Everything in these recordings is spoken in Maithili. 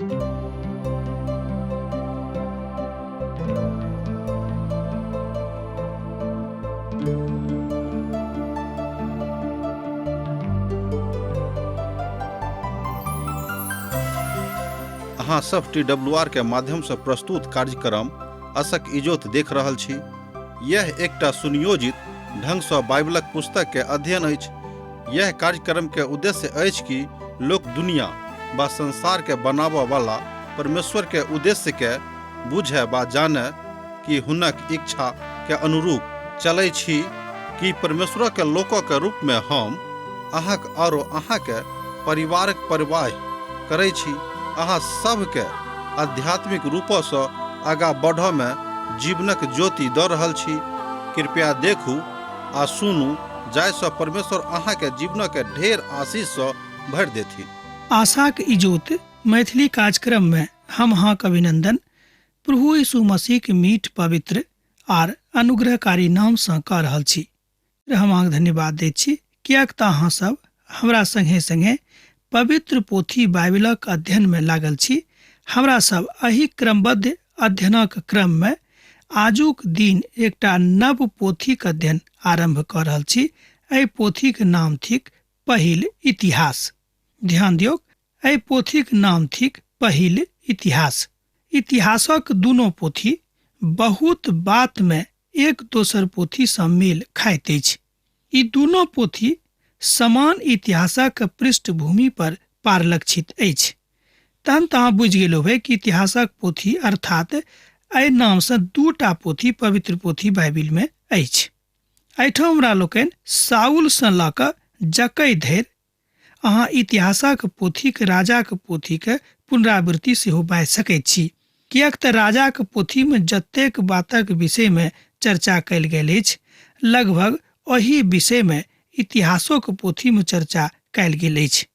अहाँ सब टी डब्ल्यू आर के माध्यम से प्रस्तुत कार्यक्रम असक इजोत देख रहल छी। यह एकटा सुनियोजित ढंग सँ बाइबलक पुस्तक के अध्ययन अछि। यह कार्यक्रम के उद्देश्य अछि कि लोक दुनिया बा संसार के बनाबऽ वाला परमेश्वर के उद्देश्य के बुझे बा जाने कि हुनक इच्छा के अनुरूप चलै छी कि परमेश्वर के लोक के रूप में हम अहाँक आरो अहाँ के परिवारक परवाह करै छी। अहाँ सभके आध्यात्मिक रूपसँ आगाँ बढ़ऽ में जीवनक ज्योति दऽ रहल छी। कृपया देखू आ सुनू जाहिसँ परमेश्वर अहाँके जीवनक ढेर आशीषसँ भरि देथिन। आशाक इजोत मैथिली कार्यक्रम में हम अहाँक अभिनंदन प्रभु यीशु मसीह के मीठ पवित्र आर अनुग्रहकारी नाम सँ कऽ रहल छी। हम अहाँके धन्यवाद दैत छी किएक तऽ अहाँ सब हमरा संगे संगे पवित्र पोथी बाइबिलक अध्ययनमे लागल छी। हमरा सब एहि क्रमबद्ध अध्ययनक क्रममे आजुक दिन एकटा नव पोथीक अध्ययन आरम्भ कऽ रहल छी। एहि पोथीक नाम थिक पहिल इतिहास। ध्यान दियौक, एहि पोथीक नाम थिक पहिल इतिहास। इतिहासक दुनो पोथी बहुत बातमे एक दोसर पोथीसँ मेल खाइत अछि। ई दुनो पोथी समान इतिहासक पृष्ठभूमि पर पारलक्षित अछि। तहन तऽ अहाँ बुझि गेल होबै कि इतिहासक पोथी अर्थात एहि नामसँ दूटा पोथी पवित्र पोथी बाइबिलमे अछि। एहिठाम हमरा लोकनि साउलसँ लऽ कऽ जकै धरि अहाँ इतिहासक पोथीक राजाक पोथीक पुनरावृत्ति सेहो बाजि सकैत छी, किएक तऽ राजाक पोथीमे जतेक बातक विषयमे चर्चा कयल गेल अछि, लगभग ओही विषयमे इतिहासोक पोथीमे चर्चा कयल गेल अछि।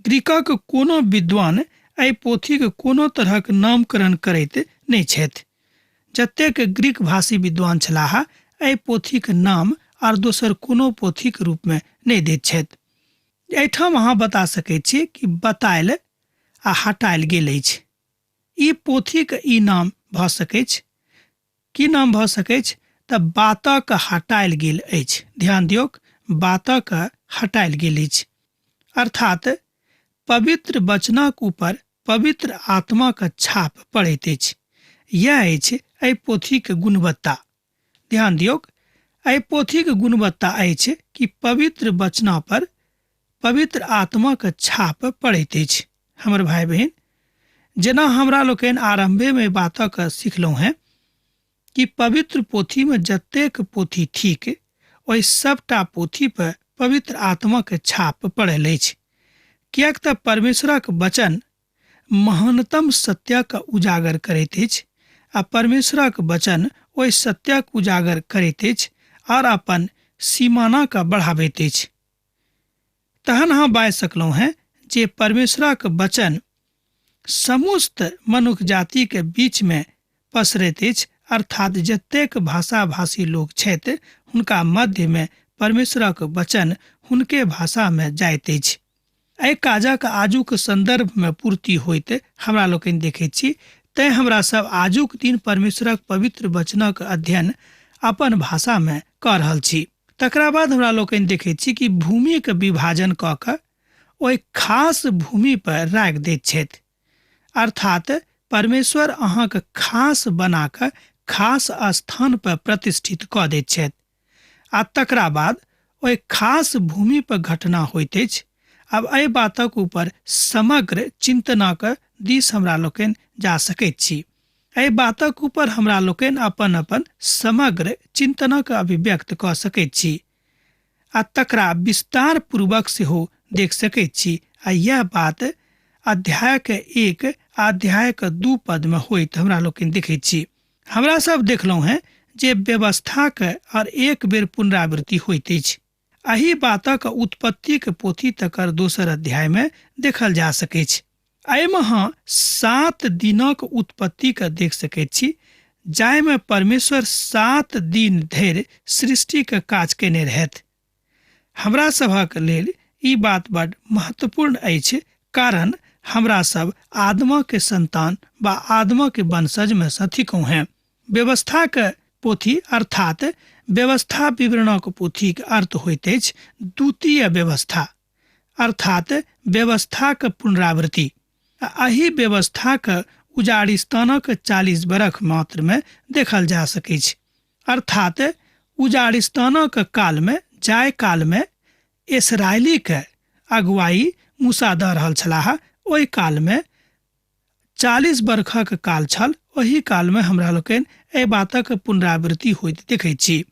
ग्रीकक कोनो विद्वान एहि पोथीक कोनो तरहक नामकरण करैत नहि छथि। जतेक ग्रीक भाषी विद्वान छलाह, एहि पोथीक नाम आर दोसर कोनो पोथीक रूपमे नहि दैत छथि। एहिठाम अहाँ बता सकैत छी कि बतायल आ हटायल गेल अछि। ई पोथीक ई नाम भऽ सकैछ। की नाम भऽ सकैछ? तऽ बातक हटायल गेल अछि। ध्यान दियौक, बातक हटायल गेल अछि। अर्थात पवित्र वचनक ऊपर पवित्र आत्माक छाप पड़ैत अछि। यैह अछि एहि पोथीक गुणवत्ता। ध्यान दियौक, एहि पोथीक गुणवत्ता अछि कि पवित्र वचना पर पवित्र आत्माक छाप पड़ैत अछि। हमर भाई बहिन, जेना हमरा लोकनि आरंभे में बातक सिखलहुँ हेँ कि पवित्र पोथी में जतेक पोथी थिक ओहि सबटा पोथी पर पवित्र आत्माक छाप पड़ल अछि। किएक तऽ परमेश्वरक वचन महानतम सत्यक उजागर करैत अछि आ परमेश्वरक वचन ओहि सत्यक उजागर करैत अछि आर अपन सीमानाक बढ़ाबैत अछि। तहन अहाँ बाजि सकलहुँ हेँ जे परमेश्वरक वचन समस्त मनुख जाति के बीच में पसरैत अछि, अर्थात जतेक भाषा भाषी लोक छथि हुनका मध्य में परमेश्वरक वचन हुनके भाषा में जाइत अछि। एहि काजक आजुक संदर्भ में पूर्ति होइत हमरा लोकनि देखैत छी। तैं हमरा सब आजुक दिन परमेश्वरक पवित्र वचनक अध्ययन अपन भाषा में कऽ रहल छी। तकरा बाद हमरा लोकनि देखैत छी कि भूमिक विभाजन कऽ कऽ ओहि खास भूमि पर राखि दैत छथि। अर्थात परमेश्वर अहाँके खास बना कऽ खास स्थान पर प्रतिष्ठित कऽ दैत छथि आ तकरा बाद ओहि खास भूमि पर घटना होइत अछि। आब एहि बातक ऊपर समग्र चिन्तनक दिस हमरा लोकनि जा सकैत छी। एहि बातक ऊपर हमरा लोकनि अपन अपन समग्र चिन्तनक अभिव्यक्त कऽ सकैत छी आ तकरा विस्तार पूर्वक सेहो देख सकैत छी। आ यैह बात अध्यायक 1 आ अध्यायक 2 पद में होइत हमरा लोकनि देखैत छी। हमरा सब देखलहुँ हेँ जे व्यवस्थाक और एक बेर पुनरावृत्ति होइत अछि। एहि बातक उत्पत्तिक पोथी तकर दोसर अध्याय में देखल जा सकैछ। एहिमे अहाँ 7 दिनक उत्पत्ति के देख सकैत छी, जाहिमे परमेश्वर 7 दिन धरि सृष्टि के काज केने रहथि। हमरा सभक लेल ई बात बड महत्वपूर्ण अछि, कारण हमरा सब आदमक संतान बा आदमक वंशज में सँ थिकहुँ हैं। व्यवस्थाक पोथी अर्थात व्यवस्था विवरणक पोथीक अर्थ होइत अछि द्वितीय व्यवस्था अर्थात व्यवस्थाक पुनरावृत्ति। एहि व्यवस्थाक उजाड़िस्तानक 40 बरख मात्र में देखल जा सकैछ। अर्थात उजाड़िस्तानक काल में जाय काल में इसराइली के अगुवाई मूसा दऽ रहल छलाह, ओहि काल में 40 बरखक काल छल। ओहि काल में हमरा लोकनि एहि बातक पुनरावृत्ति होइत देखैत छी।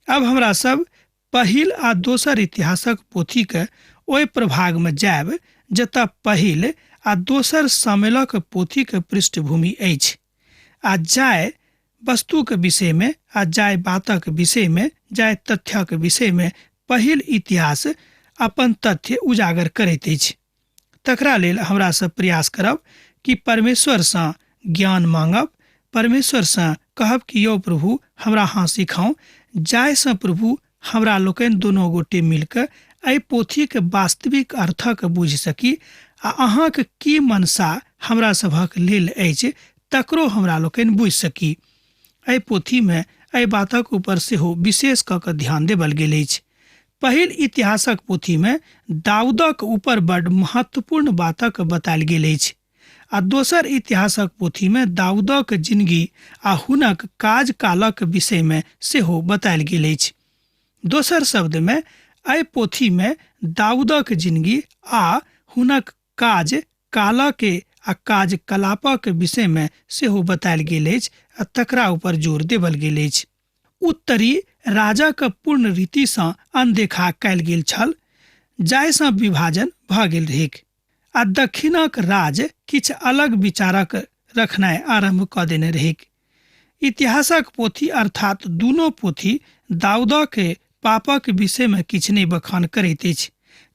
अब हमरा सब पहिल आ दोसर इतिहासक पोथी के ओहि प्रभाग में जायब जतऽ पहिल आ दोसर शामिलक पोथी के पृष्ठभूमि अछि आ जाय वस्तु के विषय में आ जाय बातक विषय में जाय तथ्यक विषय में पहिल इतिहास अपन तथ्य उजागर करैत अछि। तकरा लेल हमरा सब प्रयास करब कि परमेश्वरसँ ज्ञान मांगब, परमेश्वरसँ कहब कि यौ प्रभु हमरा हाँ सिखाउ, जाहिसँ प्रभु हमरा लोकनि दुनू गोटे मिलके एहि पोथीके वास्तविक अर्थक बुझि सकी आ अहाँके की मनसा हमरा सभक लेल अछि तकरो हमरा लोकनि बुझि सकी। एहि पोथीमे एहि बातक ऊपर सेहो विशेष कऽ कऽ ध्यान देबल गेल अछि। पहिल इतिहासक पोथीमे दाऊदक ऊपर बड महत्वपूर्ण बातक बतायल गेल अछि आ दोसर इतिहासक पोथीमे दाऊदक जिंदगी आ हुनक कार्यकालक विषयमे सेहो बतायल गेल अछि। दोसर शब्दमे एहि पोथीमे दाऊदक जिंदगी आ हुनक काज कालके आ कार्यकलापक विषयमे सेहो बतायल गेल अछि आ तकरा ऊपर जोर देबल गेल अछि। उत्तरी राजाक पूर्ण रीतिसँ अनदेखा कयल गेल छल, जाहिसँ विभाजन भऽ गेल रहैक आ दक्षिणक राज किछु अलग विचारक रखनाइ आरम्भ कऽ देने रहैक। इतिहासक पोथी अर्थात दुनू पोथी दाऊदक पापक विषयमे किछु नहि बखान करैत अछि।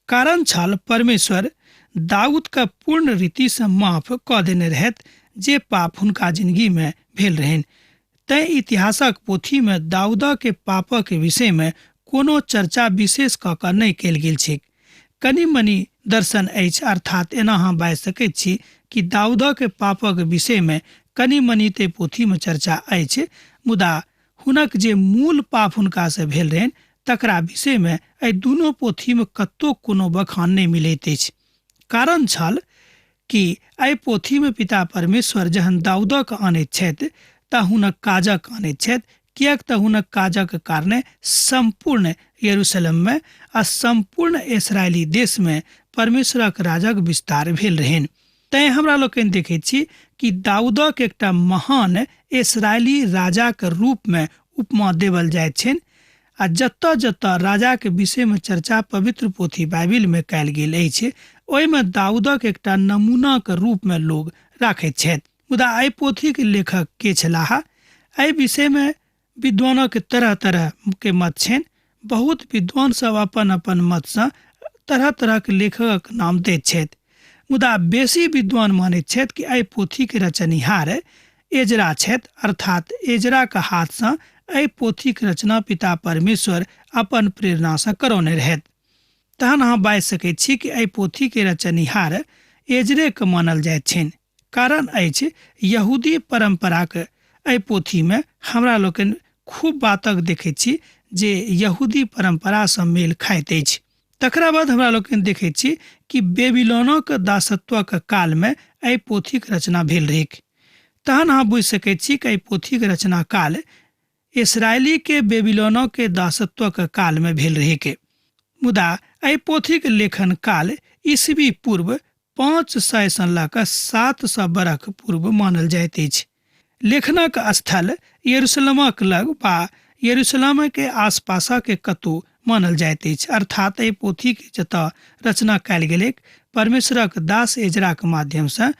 कारण छल परमेश्वर दाऊदके पूर्ण रीतिसँ माफ कऽ देने रहथि जे पाप हुनका जिंदगीमे भेल रहनि। तैं इतिहासक पोथीमे दाऊदक पापक विषयमे कोनो चर्चा विशेष कऽ कऽ नहि कयल गेल छैक। कनि मनि दर्शन अछि, अर्थात एना अहाँ बाजि सकैत छी कि दाऊदक पापक विषयमे कनि मनि ते पोथीमे चर्चा अछि, मुदा हुनक जे मूल पाप हुनकासँ भेल रहनि तकरा विषयमे एहि दुनू पोथीमे कतहु कोनो बखान नहि मिलैत अछि। कारण छल कि एहि पोथीमे पिता परमेश्वर जहन दाऊदक आनैत छथि तऽ हुनक काजक आनैत छथि, किएक तऽ हुनक काजक कारणे सम्पूर्ण यरूशलेममे आ सम्पूर्ण इसराइली देशमे परमेश्वरक राजक विस्तार भेल रहनि। तैं हमरा लोकनि देखैत छी कि दाऊदक एकटा महान इसराइली राजाक रूपमे उपमा देवल जाइत छनि आ जतऽ जतऽ राजाके विषयमे चर्चा पवित्र पोथी बाइबिलमे कयल गेल अछि ओहिमे दाऊदक एकटा नमूनाके रूपमे लोग राखैत छथि। मुदा एहि पोथीके लेखक के छलाह एहि विषयमे विद्वानक तरह तरह के मत छनि। बहुत विद्वान सब अपन अपन मतसँ तरह तरहक लेखकक नाम दैत छथि, मुदा बेसी विद्वान मानैत छथि कि एहि पोथीके रचनिहार एजरा छथि, अर्थात एजराके हाथसँ एहि पोथीके रचना पिता परमेश्वर अपन प्रेरणासँ करौने रहथि। तहन अहाँ बाजि सकैत छी कि एहि पोथीके रचनिहार एजरेके मानल जाइत छनि। कारण अछि यहूदी परम्पराक एहि पोथीमे हमरा लोकनि खूब बातक देखैत छी जे यहूदी परम्परासँ मेल खाइत अछि। तकरा बाद हमरा लोकनि देखैत छी कि बेबीलोनक दासत्वक कालमे एहि पोथीक रचना भेल रहैक। तहन अहाँ बुझि सकैत छी कि एहि पोथीक रचना काल इसराइली के बेबीलोनो के दासत्वक काल में भेल रहैक। मुदा एहि पोथीक लेखन काल ईस्वी पूर्व 500 सँ लऽ कऽ 700 बरख पूर्व मानल जाइत अछि। लेखनक स्थल यरूशलेमक लग वा यरूशलेम के आसपासक कतहु मानल जाइत अछि, अर्थात एहि पोथीके जतऽ रचना कयल गेलैक परमेश्वरक दास एजराक माध्यमसँ,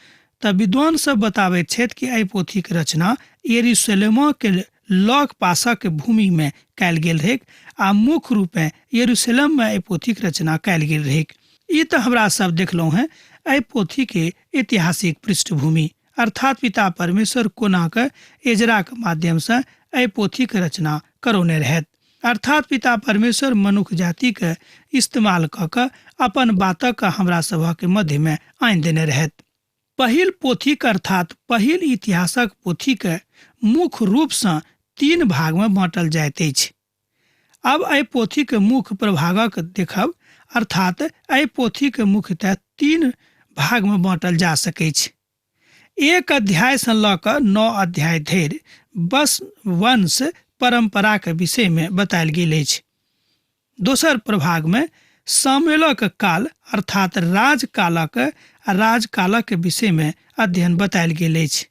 तऽ विद्वान सब बताबैत छथि कि एहि पोथीक रचना यरूशलेमक लग पासक भूमिमे कयल गेल रहैक आ मुख्य रूपेँ यरूशलेममे एहि पोथीक रचना कयल गेल रहैक। ई तऽ हमरा सब देखलहुँ हेँ एहि पोथीके ऐतिहासिक पृष्ठभूमि, अर्थात पिता परमेश्वर कोना कऽ एजराक माध्यमसँ एहि पोथीक रचना करौने रहथि। अर्थात पिता परमेश्वर मनुख जातिके इस्तेमाल कऽ कऽ अपन बातक हमरा सभक मध्यमे आनि देने रहथि। पहिल पोथीक अर्थात पहिल इतिहासक पोथीके मुख्य रूपसँ 3 भागमे बाँटल जाइत अछि। आब एहि पोथीके मुख्य प्रभागक देखब, अर्थात एहि पोथीके मुख्यतः 3 भागमे बाँटल जा सकैछ। 1 अध्यायसँ लऽ कऽ 9 अध्याय धरि बस वंश परम्पराके विषयमे बतायल गेल अछि। दोसर प्रभागमे सामुएलक काल अर्थात राजकालक आ राजकालक विषयमे अध्ययन बतायल गेल अछि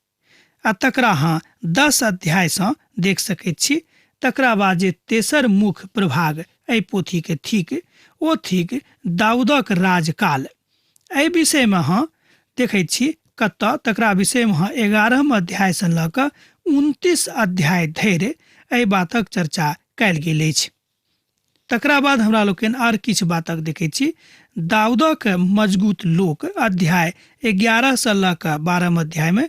आ तकरा अहाँ 10 अध्यायसँ देख सकैत छी। तकरा बाद जे तेसर मुख्य प्रभाग एहि पोथीके थिक ओ थिक दाऊदक राजकाल। एहि विषयमे अहाँ देखैत छी कतऽ, तकरा विषयमे अहाँ 11 अध्यायसँ लऽ कऽ 29 अध्याय धरि एहि बातक चर्चा कयल गेल अछि। तकरा बाद हमरा लोकनि आर किछु बातक देखैत छी। दाऊदक मजगूत लोक अध्याय 11 सँ लऽ कऽ 12 अध्यायमे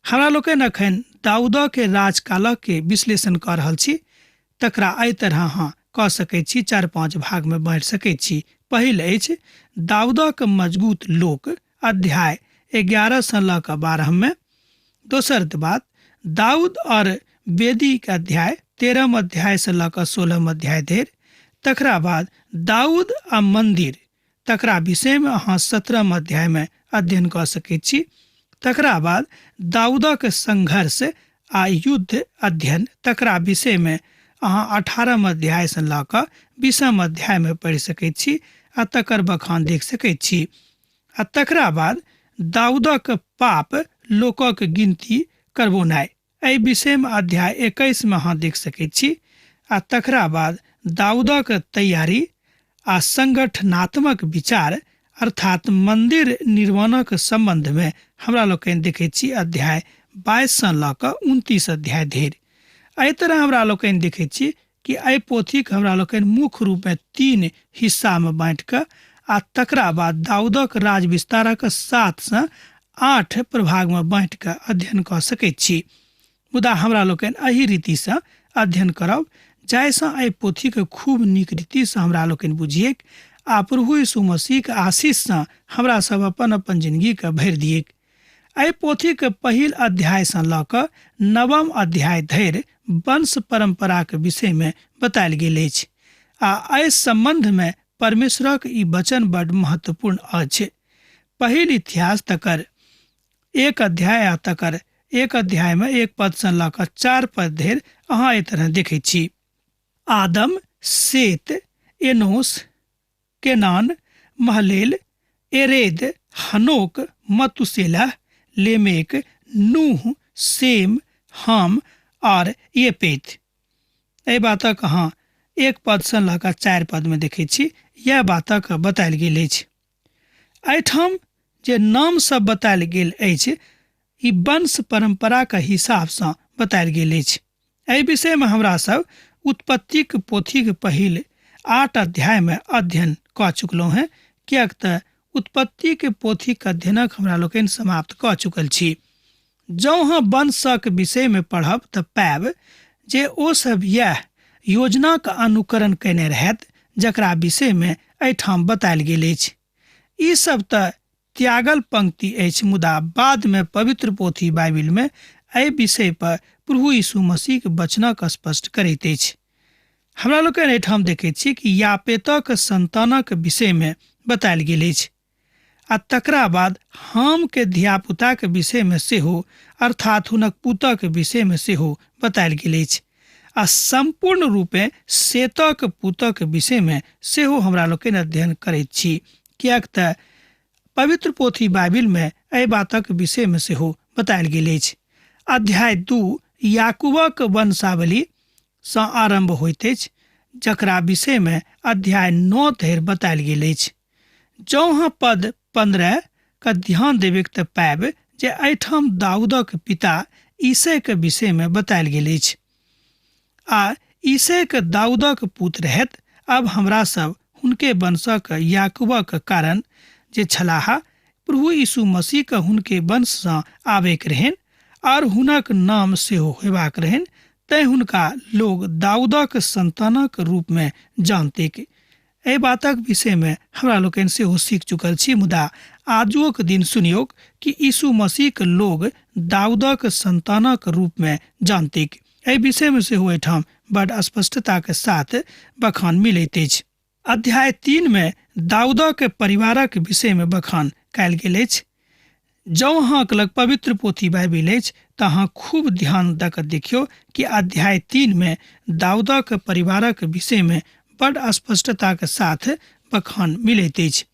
हमरा लोकनि अखन दाऊदक राजकालक के विश्लेषण कऽ रहल छी। तकरा एहि तरह अहाँ कऽ सकैत छी, 4-5 भागमे बाँटि सकैत छी। पहिल अछि दाऊदक मजगूत लोक अध्याय 11 सँ लऽ कऽ 12 मे। दोसर बात दाऊद और वेदी के अध्याय 13 अध्याय सँ लऽ कऽ 16 अध्याय धरि। तकरा बाद दाऊद आ मंदिर तकरा विषयमे अहाँ 17 अध्यायमे अध्ययन कऽ सकैत छी। तकरा बाद दाऊदक संघर्ष आ युद्ध अध्ययन तकरा विषयमे अहाँ 18 अध्यायसँ लऽ कऽ 20 अध्यायमे पढ़ि सकैत छी आ तकर बखान देख सकैत छी। आ तकरा बाद दाऊदक पाप लोकक गिनती करबोनाइ एहि विषयमे अध्याय 21 मे अहाँ देख सकैत छी। आ तकरा बाद दाऊदक तैयारी आ संगठनात्मक विचार अर्थात मंदिर निर्माणक सम्बन्धमे हमरा लोकनि देखैत छी अध्याय 22 सँ लऽ कऽ 29 अध्याय धरि। एहि तरह हमरा लोकनि देखैत छी कि एहि पोथीक हमरा लोकनि मुख्य रूपमे 3 हिस्सामे बाँटि कऽ आ तकरा बाद दाऊदक राज विस्तारक 7 सँ 8 प्रभागमे बाँटि कऽ अध्ययन कऽ सकैत छी। मुदा हमरा लोकनि एहि रीतिसँ अध्ययन करब जाहिसँ एहि पोथीके खूब नीक रीतिसँ हमरा लोकनि बुझिएक आ प्रभु यीशु मसीहके आशीषसँ हमरा सब अपन अपन जिंदगीके भरि दिएक। एहि पोथीके पहिल अध्यायसँ लऽ कऽ 9 अध्याय धरि वंश परम्पराके विषयमे बतायल गेल अछि आ एहि सम्बन्धमे परमेश्वरक ई वचन बड महत्वपूर्ण अछि। पहिल इतिहास तकर 1 अध्याय आ तकर 1 अध्यायमे 1 पदसँ लऽ कऽ 4 पद धरि अहाँ एहि तरह देखैत छी। आदम, सेत, एनोस, केनान, महलेल, एरेद, हनोक, मतुसेलह, लेमेक, नूह, सेम, हाम और येपेत। एहि बातक अहाँ 1 पदसँ लऽ कऽ 4 पदमे देखैत छी। यह बातक बतायल गेल अछि। एहिठाम जे नाम सब बतायल गेल अछि ई वंश परम्पराके हिसाबसँ बतायल गेल अछि। एहि विषयमे हमरा सब उत्पत्तिक पोथीक पहिल 8 अध्यायमे अध्ययन कऽ चुकलहुँ हेँ, किएक तऽ उत्पत्तिक पोथीक अध्ययनक हमरा लोकनि समाप्त कऽ चुकल छी। जँ अहाँ वंशक विषयमे पढ़ब तऽ पायब जे ओ सब इएह योजनाक अनुकरण कयने रहथि जकरा विषयमे एहिठाम बतायल गेल अछि। ई सब तऽ त्यागल पंक्ति अछि, मुदा बादमे पवित्र पोथी बाइबिलमे एहि विषय पर प्रभु यीशु मसीहक वचनक स्पष्ट करैत अछि। हमरा लोकनि एहिठाम देखैत छी कि यापेतक संतानक विषयमे बतायल गेल अछि आ तकरा बाद हामके धियापुताके विषयमे सेहो अर्थात हुनक पुतक विषयमे सेहो बतायल गेल अछि आ सम्पूर्ण रूपे सेतक पुतक विषयमे सेहो हमरा लोकनि अध्ययन करैत छी, किएक तऽ पवित्र पोथी बाइबिलमे एहि बातक विषयमे सेहो बतायल गेल अछि। अध्याय 2 याकूबक वंशावली सँ आरम्भ होइत अछि, जकरा विषयमे अध्याय 9 धरि बतायल गेल अछि। जँ अहाँ पद 15 के ध्यान देबैक तऽ पायब जे एहिठाम दाऊदक पिता ईसैके विषयमे बतायल गेल अछि आ ईसैके दाऊदक पुत्र रहथि। अब हमरा सब हुनके वंशक याकूबक कारण जे छलाह प्रभु यीशु मसीहके हुनके वंशसँ आबैक रहनि और हुनक नाम सेहो होयबाक रहनि, तैं हुनका लोग दाऊदक संतानक रूपमे जानतेक। एहि बातक विषयमे हमरा लोकनि सेहो सीख चुकल छी, मुदा आजुक दिन सुनियौक कि यीशु मसीहक लोग दाऊदक संतानक रूपमे जानतेक। एहि विषयमे सेहो एहिठाम बड स्पष्टताक साथ बखान मिलैत अछि। अध्याय 3 में दाऊदक परिवारक विषयमे बखान कयल गेल अछि। जँ अहाँके लग पवित्र पोथी बाइबिल अछि तऽ अहाँ खूब ध्यान दऽ कऽ देखियौ कि अध्याय 3 में दाऊदक परिवारक विषयमे बड स्पष्टताक साथ बखान मिलैत अछि।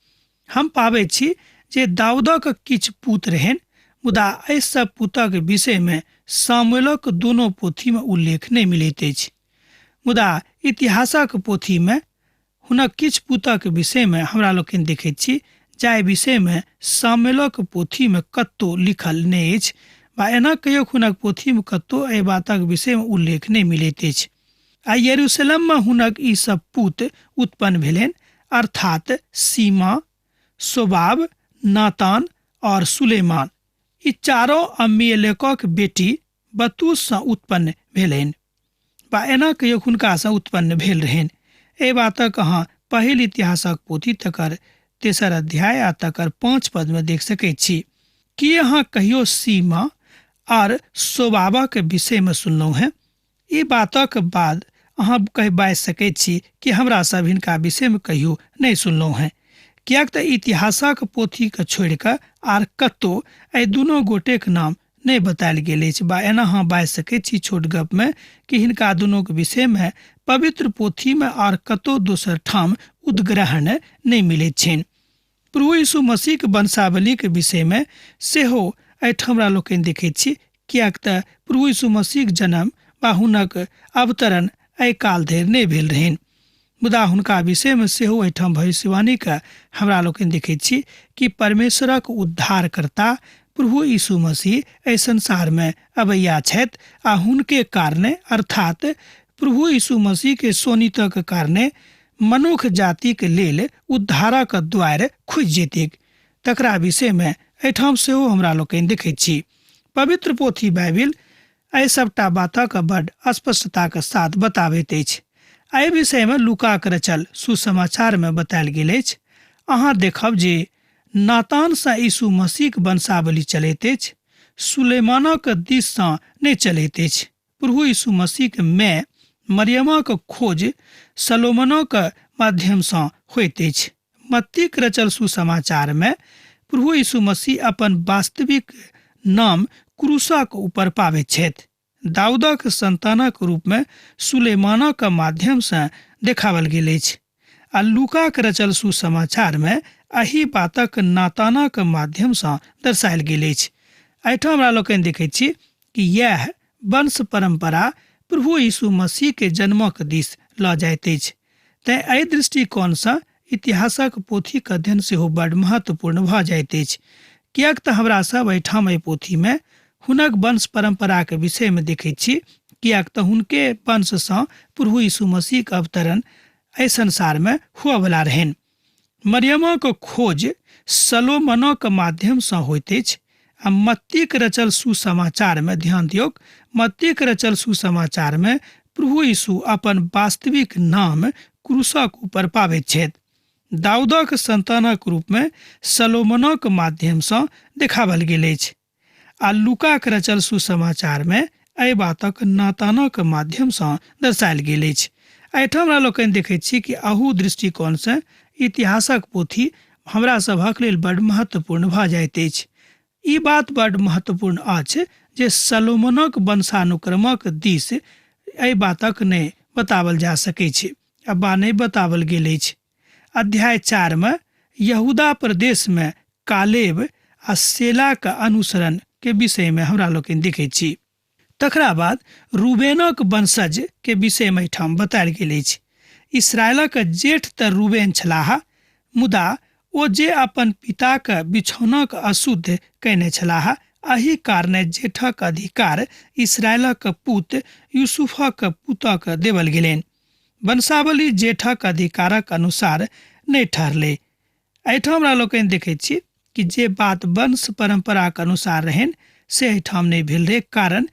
हम पाबै छी जे दाऊदक किछु पुत रहनि, मुदा एहि सब पुतक विषयमे सामुएलक दोनो पोथीमे उल्लेख नहि मिलैत अछि। मुदा इतिहासक पोथीमे हुनक किछु पुतक विषयमे हमरा लोकनि देखैत छी, जाहि विषयमे सामुएलक पोथीमे कतहु लिखल नहि अछि वा एना कहियो हुनक पोथीमे कतहु एहि बातक विषयमे उल्लेख नहि मिलैत अछि। आ यरूशलेममे हुनक ई सब पुत उत्पन्न भेलनि, अर्थात सीमा, सोबाब, नातान और सुलेमान। ई चारो अम्मीएलेकक बेटी बतूससँ उत्पन्न भेलनि वा एना कहियो हुनकासँ उत्पन्न भेल रहनि। एहि बातक अहाँ पहिल इतिहासक पोथी तकर 3 अध्याय आ तकर 5 पदमे देख सकैत छी। की अहाँ कहियो सीमा आर सोबाबक विषयमे सुनलहुँ हेँ? ई बातक बाद अहाँ कहि बाजि सकैत छी कि हमरा सब हिनका विषयमे कहियो नहि सुनलहुँ हेँ, किएक तऽ इतिहासक पोथीके छोड़ि कऽ आर कतहु एहि दुनू गोटेक नाम नहि बतायल गेल अछि। बा एना अहाँ बाजि सकैत छी छोट गपमे कि हिनका दुनूके विषयमे पवित्र पोथीमे आर कतहु दोसर ठाम उद्ग्रहण नहि मिलैत छनि। प्रभु यीशु मसीहके वंशावलीके विषयमे सेहो एहिठाम हमरा लोकनि देखैत छी, किएक तऽ प्रभु यीशु मसीहके जन्म वा हुनक अवतरण एहि काल धरि नहि भेल रहनि। मुदा हुनका विषयमे सेहो एहिठाम भविष्यवाणीके हमरा लोकनि देखैत छी कि परमेश्वरक उद्धारकर्ता प्रभु यीशु मसीह एहि संसारमे अबैया छथि आ हुनके कारणे अर्थात प्रभु यीशु मसीहके सोनितक कारणे मनुख जातिके लेल उद्धारक द्वार खुजि जेतैक। तकरा विषयमे एहिठाम सेहो हमरा लोकनि देखैत छी। पवित्र पोथी बाइबिल एहि सबटा बातक बड स्पष्टताक साथ बताबैत अछि। एहि विषयमे लूकाक रचल सुसमाचारमे बतायल गेल अछि। अहाँ देखब जे नातानसँ यीशु मसीहक वंशावली चलैत अछि, सुलेमानक दिससँ नहि चलैत अछि। प्रभु यीशु मसीहक माय मरियमाक खोज सलोमनक माध्यमसँ होइत अछि। मत्तीक रचल सुसमाचारमे प्रभु यीशु मसीह अपन वास्तविक नाम क्रूसक ऊपर पाबैत छथि। दाऊदक संतानक रूपमे सुलेमानक माध्यमसँ देखावल गेल अछि आ लूकाक रचल सुसमाचारमे एहि बातक नातानक माध्यमसँ दर्शायल गेल अछि। एहिठाम हमरा लोकनि देखैत छी कि यैह वंश परंपरा प्रभु यीशु मसीह के जन्मक दिस लऽ जाइत अछि। तैं एहि दृष्टिकोणसँ इतिहासक पोथीक अध्ययन सेहो बड महत्वपूर्ण भऽ जाइत अछि, किएक तऽ हमरा सब एहिठाम एहि पोथीमे हुनक वंश परंपराक विषयमे देखैत छी, किएक तऽ हुनके वंशसँ प्रभु यीशु मसीहक अवतरण एहि संसारमे हुअवला रहनि। मरियमक खोज सलोमनक माध्यमसँ होइत अछि आ मत्तीक रचल सुसमाचारमे, ध्यान दियौक, मत्तीक रचल सुसमाचारमे प्रभु यीशु अपन वास्तविक नाम क्रूसक ऊपर पाबैत छथि। दाऊदक संतानक रूपमे सलोमनक माध्यमसँ देखावल गेल अछि आ लूकाक रचल सुसमाचारमे एहि बातक नातानक माध्यमसँ दर्शायल गेल अछि। एहिठाम हमरा लोकनि देखैत छी कि अहू दृष्टिकोणसँ इतिहासक पोथी हमरा सभक लेल बड महत्वपूर्ण भऽ जाइत अछि। ई बात बड महत्वपूर्ण अछि जे सलोमनक वंशानुक्रमक दिस एहि बातक नहि बतावल जा सकैत छै वा नहि बतावल गेल अछि। अध्याय 4 में यहूदा प्रदेश में कालेब आ सेलाक अनुसरण के विषय में हमरा लोकनि देखैत छी। तकरा बाद रूबेनक वंशज के विषय में एहिठाम बतायल गेल अछि। इसराइलक जेठ तऽ रूबेन छलाह, मुदा ओ जे अपन पिताक बिछौनाक अशुद्ध कयने छलाह, एहि कारणे जेठक अधिकार इसराइलक पुत यूसुफक पुतक देवल गेलनि। वंशावली जेठक अधिकारक अनुसार नहि ठहरलै। एहिठाम हमरा लोकनि देखैत छी कि जे बात वंश परंपराक अनुसार रहनि से एहिठाम नहि भेल रहै, कारण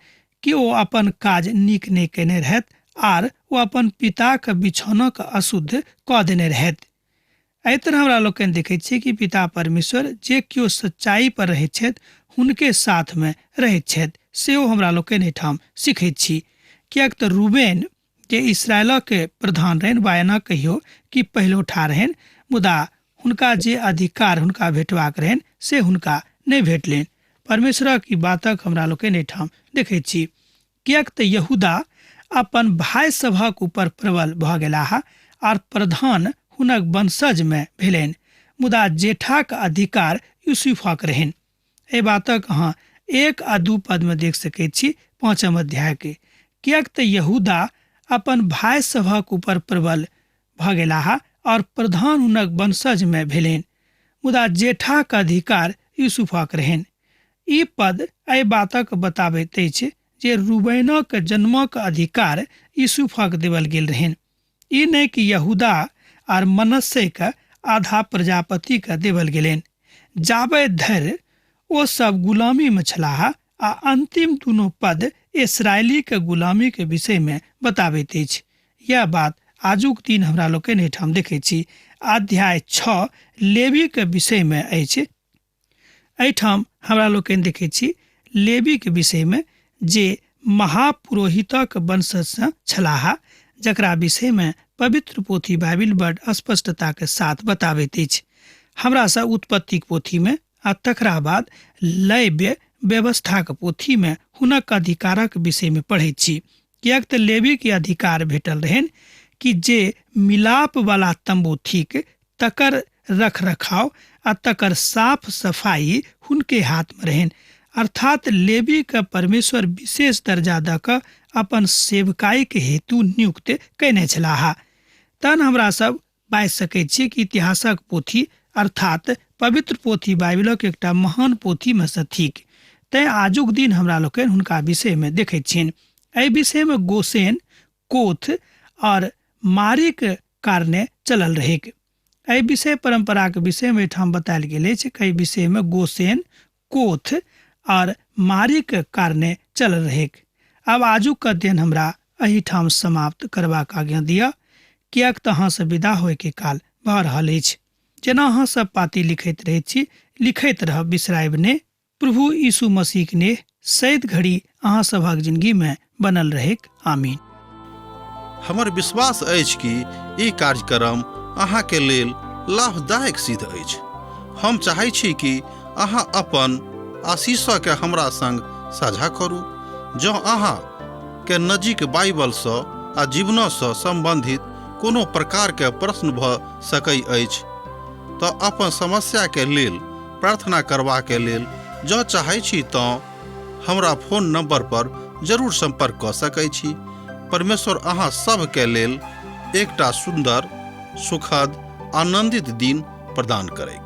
कि ओ अपन काज नीक नहि कयने रहथि आर ओ अपन पिताक बिछौनक अशुद्ध कऽ देने रहथि। एहि तरह हमरा लोकनि देखैत छी कि पिता परमेश्वर जे केओ सच्चाई पर रहैत छथि हुनके साथमे रहैत छथि, सेहो हमरा लोकनि एहिठाम सीखैत छी। किएक तऽ रूबेन जे इसराइलक प्रधान रहनि वा एना कहियौ कि पहिलौठा रहनि, मुदा हुनका जे अधिकार हुनका भेटबाक रहनि से हुनका नहि भेटलनि। परमेश्वरक ई बातक हमरा लोकनि एहिठाम देखैत छी। किएक तऽ यहूदा अपन भाय सभक ऊपर प्रबल भऽ गेलाह आर प्रधान हुनक वंशजमे भेलनि, मुदा जेठाक अधिकार यूसुफक रहनि। एहि बातक अहाँ 1 आ 2 पदमे देख सकैत छी 5 अध्यायके। किएक तऽ यहूदा अपन भाय सभक ऊपर प्रबल भऽ गेलाह और प्रधान हुनक वंशजमे भेलनि, मुदा जेठाक अधिकार यूसुफक रहनि। ई पद एहि बातक बताबैत अछि जे रूबेनक जन्मक अधिकार यूसुफक देवल गेल रहनि, ई नहि कि यहूदा आर मनस्सेके आधा प्रजापतिके देवल गेलनि। जाबे धरि ओ सब गुलामीमे छलाह आ अंतिम दुनू पद इसराइलीके गुलामीके विषयमे बताबैत अछि। यह बात आजुक दिन हमरा लोकनि एहिठाम देखै छी। अध्याय 6 लेवीके विषयमे अछि। एहिठाम हमरा लोकनि देखै छी लेवीके विषयमे जे महापुरोहितक वंशजसँ छलाह, जकरा विषयमे पवित्र पोथी बाइबिल बड स्पष्टताके साथ बताबैत अछि। हमरा सब उत्पत्तिक पोथीमे आ तकरा बाद लैव्य व्यवस्थाक पोथीमे हुनक अधिकारक विषयमे पढ़ैत छी। किएक तऽ लेवीके अधिकार भेटल रहनि कि जे मिलाप वाला तंबू थिक तकर रख रखाव आ तकर साफ सफाई हुनके हाथमे रहनि। अर्थात लेवीके परमेश्वर विशेष दर्जा दऽ कऽ अपन सेवकाईके हेतु नियुक्त कयने छलाह। तहन हमरा सब बाजि सकैत छी कि इतिहासक पोथी अर्थात पवित्र पोथी बाइबिलक एकटा महान पोथीमे सँ थिक। तैँ आजुक दिन हमरा लोकनि हुनका विषयमे देखैत छियनि। एहि विषयमे गोसेन, कोथ और मारीक कारणे चलल रहैक। एहि विषय परम्पराक विषयमे एहिठाम बतायल गेल अछि कि एहि विषयमे गोसेन, कोथ और मारीक कारणे चलल रहैक। आब आजुक अध्ययन हमरा एहिठाम समाप्त करबाक आज्ञा दिअ, किएक तऽ अहाँसँ विदा होइके काल भऽ रहल अछि। जेना अहाँ सब पाती लिखैत रहैत छी, लिखैत रहब, बिसरायब नहि। प्रभु यीशु मसीहक नेह सैद घड़ी अहाँ सभक जिंदगी में बनल रहेक। आमीन। हमर विश्वास अछि कि ई कार्यक्रम अहाँ के लेल लाभदायक सिद्ध अछि। हम चाहै छी कि अहाँ अपन आशीष के हमरा संग साझा करू। जँ अहाँ के नजीक बाइबल सँ आ जीवन सँ संबंधित कोनो प्रकार के प्रश्न भऽ सकै अछि तऽ अपन समस्या के लेल प्रार्थना करबा के लेल जँ चाहै छी तँ हमरा फोन नंबर पर जरूर संपर्क कऽ सकै छी। परमेश्वर अहाँ सभ के लेल एकटा सुंदर, सुखद, आनंदित दिन प्रदान करैक।